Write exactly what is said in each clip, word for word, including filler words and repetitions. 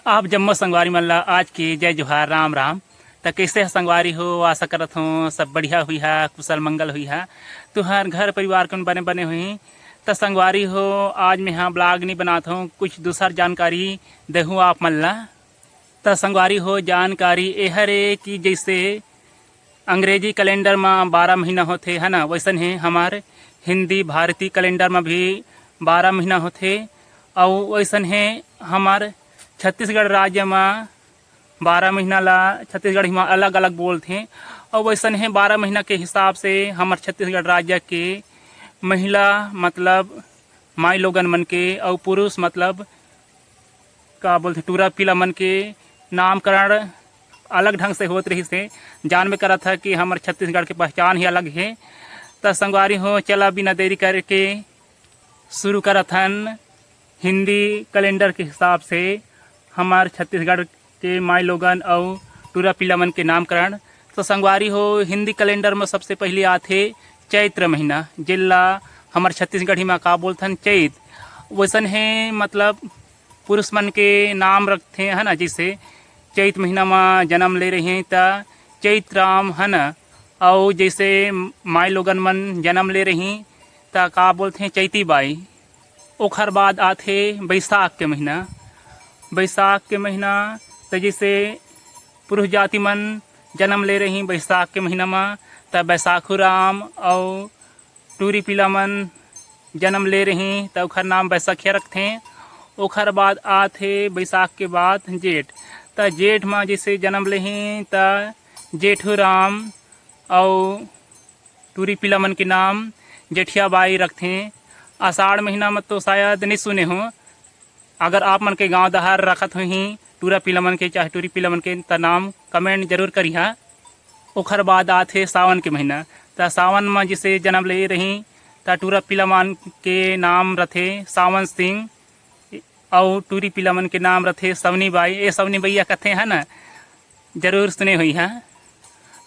आप जम्मो संगवारी मन ला आज के जय जोहार, राम राम। त कइसे ह संगवारी हो? आशा करत हों सब बढ़िया हुई हा, कुशल मंगल हुई हा, तुहर घर परिवार के बने बने हुई। त संगवारी हो, आज मैं हा blog नहीं बनात हों, कुछ दूसर जानकारी देहूँ आप मन ला। त संगवारी हो, जानकारी एहर ए कि जइसे अंग्रेजी calendar म बारह महीना होथे, है ना, वइसन हे हमर हिंदी भारतीय calendar म भी बारह महीना होथे। अउ वइसन हे हमर छत्तीसगढ़ राज्य म बारह महीना ला छत्तीसगढ़ी म अलग-अलग बोलथे। अउ वइसन हे बारह महीना के हिसाब से हमर छत्तीसगढ़ राज्य के महिला, मतलब माई लोगन मन के, अउ पुरुष, मतलब का बोलथे, टूरा पीला मन के नामकरण अलग ढंग से होत रहिस हे। जानबे करत ह कि हमर छत्तीसगढ़ के पहचान ही अलग हे। त संगवारी हो, चला बिना देरी करके शुरू करत हन हिंदी calendar के हिसाब से हमर छत्तीसगढ़ के माई लोगन अउ टूरा पीला मन के नामकरण। तो संगवारी हो, हिंदी calendar म सबसे पहिली आथे चैत्र महीना, जेला हमर छत्तीसगढ़ी म का बोलथन, चैत। वइसन हे, मतलब पुरुष मन के नाम रखथे, है ना, जइसे चैत महीना म जन्म ले रही त चैत राम, है ना। अउ जइसे माई लोगन मन जन्म ले रही त का बोलथे, चैती बाई। ओखर बाद आथे बैसाख के महीना। बैसाख के महीना त जइसे पुरुष जाति मन जन्म ले रही बैसाख के महीना म, त बैसाखू राम अउ टूरी पीला मन जन्म ले रही त ओखर नाम बैसखिया रखथे। ओखर बाद आथे बैसाख के बाद जेठ। त जेठ म जइसे जन्म लेही त जेठू राम अउ टूरी पीला मन के नाम जेठिया बाई रखथे। आषाढ़ महीना म तो शायद नइ सुने हो। अगर आप मन के गांव डहर रखत होही टूरा पीला मन के, चाहे टूरी पीला मन के, त नाम comment जरूर करिहा। ओखर बाद आथे सावन के महीना। त सावन म जइसे जन्म ले रही, त टूरा पीला मन के नाम रथे सावन सिंह, अउ टूरी पीला मन के नाम रथे सवनी बाई। ए सवनी बइया कथे, है ना, जरूर सुने होइहा।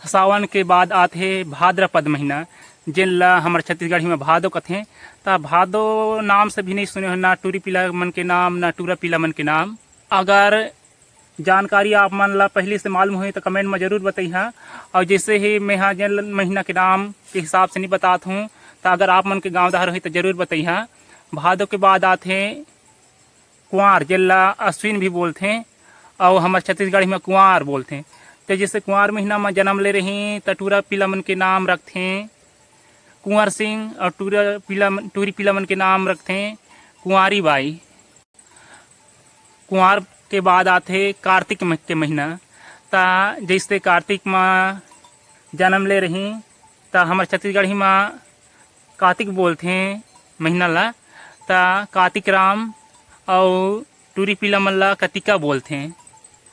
सावन के बाद आथे भाद्रपद महीना, जेन ला हमर छत्तीसगढ़ी म भादो कथे। त भादो नाम से भी नइ सुने हो, ना टूरी पीला मन के नाम, ना टूरा पीला मन के नाम। अगर जानकारी आप मन ला पहिली से मालूम होही, त comment म जरूर बतइहा। अउ जइसे ही मैं हा जेन महीना के नाम के हिसाब से नइ बतात हूँ, त अगर आप मन के गांव डहर होही, त जरूर बतइहा। भादो के बाद आथे कुंवार, जेला अश्विन भी बोलथे, अउ हमर छत्तीसगढ़ी म कुंवार बोलथे। त जइसे कुंवार महीना म जन्म ले रही, त टूरा पीला मन के नाम रखथे कुंवर सिंह, अउ टूरा पीला मन, टूरी पीला मन के नाम रखथे कुंवारी बाई। कुंवार के बाद आथे कार्तिक म-, के महीना। त जइसे कार्तिक म जन्म ले रही, त हमर छत्तीसगढ़ी म कातिक बोलथे महीना ला। त कातिक राम अउ टूरी पीला मन ला कतिका बोलथे।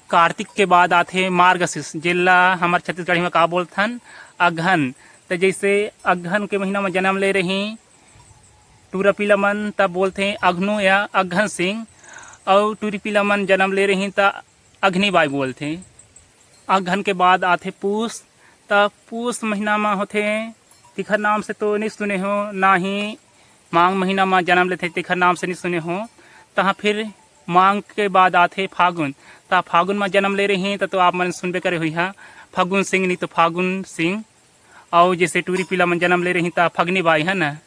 कार्तिक के बाद आथे मार्गशीर्ष, जेला हमर छत्तीसगढ़ी म का बोलथन, अगहन। त जइसे अगहन के महीना म जन्म ले रही टूरा पीला मन, त बोलथे अगनू या अगहन सिंह, अउ टूरी पीला मन जन्म ले रही त अग्नि बाई बोलथे। अगहन के बाद आथे पूस, त पूस महीना म होथे, तिखर नाम से तो नइ सुने हो, ना ही मांग महीना म जन्म लेथे, तिखर नाम से नइ सुने हो। तहाँ फिर मांग के बाद आथे फागुन, त फागुन म जन्म ले रही त तो आप मन सुनबे करे होइहा, फगुन सिंह, नहीं तो फागुन सिंह। अउ जइसे टूरी पीला मन जन्म ले रही त फगनी बाई, है ना,